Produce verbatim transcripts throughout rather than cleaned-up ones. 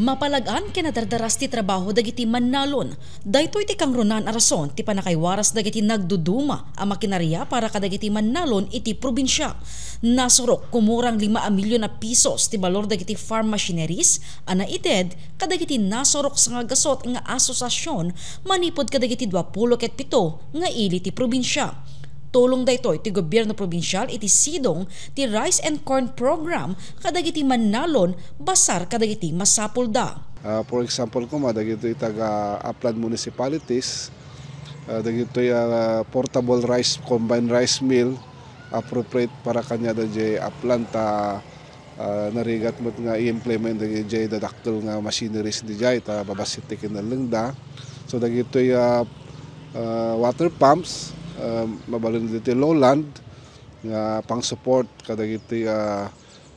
Mapalag-an ken nadardaras ti trabaho dagiti mannalon. Daytoy ti kangrunaan a rason ti pannakaiwaras dagiti nagduduma a makinaria para kadagiti mannalon iti probinsia. Nasurok kumurang lima a milyon a pesos ti balor dagiti farm machineries a naited kadagiti nasurok sangagasut nga asosiasion manipud kadagiti duapulo ket pito nga ili ti probinsia. Tulong daytoy ti gobierno probinsial iti sidong ti Rice and Corn Program kadagiti mannalon basar kadagiti masapulda. Ah, for example, koma, dagitoy taga upland municipalities, ah, dagitoy, ah, portable rice, combined rice mill, appropriate para kaniada jay upland ta, ah, narigat met nga i-implement dagijay dadakkel nga machineries dijay ta babassit ti kinalengda. So, dagitoy, ah, ah, water pumps, ah, mabalin ditoy lowland nga pang-support kadagitoy, ah,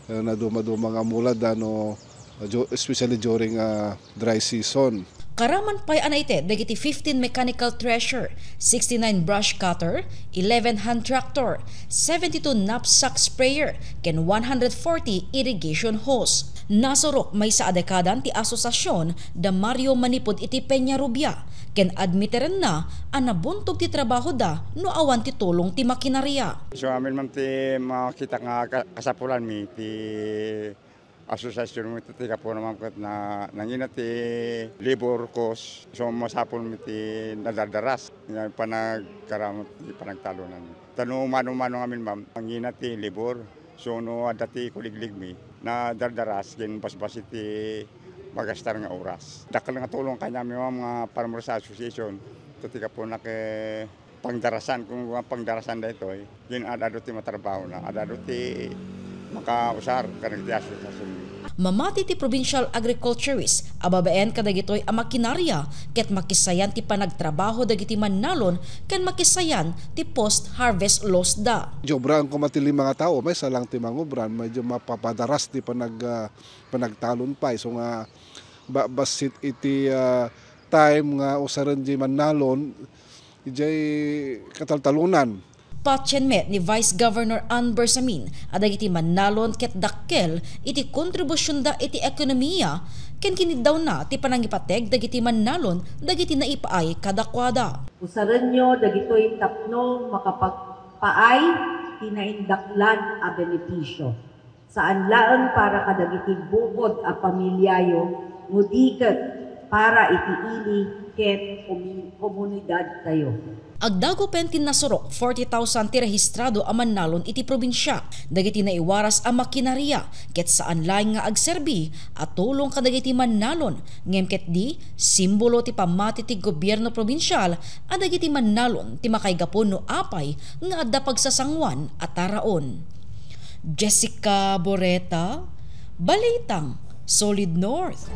eh, naduma-duma nga mula da no, jo-, especially during, ah, dry season. Karaman pay a naited dagiti fifteen mechanical thresher, sixty-nine brush cutter, eleven hand tractor, seventy-two knapsack sprayer, ken one hundred forty irrigation hose. Nasurok maysa a dekadan ti asosiasion da Mario manipud iti Peña Rubia, ken admiterenna a nabuntog ti trabahoda no awan ti tulong ti makinaria. So, amin, ma'am, ti makita nga ka-, kasapulanmi ti asosiasion mo iti ti gapuna, ma'am, ket na-, nangina ti labor cost. So, masapulmi ti nadardaras nga panagkaramut ti panagtalunan. Ta no mano-mano ngamin, ma'am, nangina ti labor. So, no adda ti kuligligmi, nadardaras ken basbasi ti magastar nga oras. Dakkel nga tulong kaniami, ma'am, nga Farmers Association. Iti ti gapuna ket pangdarasan, kung pangdarasan daytoy, ken ad-adu ti matrabahona, ad-adu ti makausar kadagiti asosiasion. Mamati ti provincial agriculturist a babaen kadagitoy a makinarya ket makisayan ti panagtrabaho dagiti mannalon ken makisayan ti post-harvest loss da. Diobraen koma ti lima nga tao, maysa lang ti mangubran, medyo mapapadaras ti panag-, ah, panagtalon pay. So nga ba-, bassit iti, ah, time nga usaren di mannalon, idiay kataltalunan. Patien met ni Vice Governor Ann Bersamin a dagiti mannalon ket dakkel iti kontribusionda iti ekonomiya ken kiniddawna ti panangipateg dagiti mannalon dagiti naipaay kadakuada. Usarenyo dagitoy tapno makapagpaay ti naindaklan a benepisio. Saan laeng para kadagiti bukod a pamiliayo, no di ket para iti ili ket komi-, komunidadtayo. Agdagupen ti nasurok, forty thousand ti rehistrado a mannalon iti probinsia. Dagiti naiwaras a makinarya ket saan laeng nga agserbi a tulong kadagiti mannalon, ngem ketdi simbolo ti pammati ti gobierno probinsial a dagiti mannalon ti makaigapu no apay nga adda pagsasanguan a taraon. Jessica Boreta, Balitang Solid North.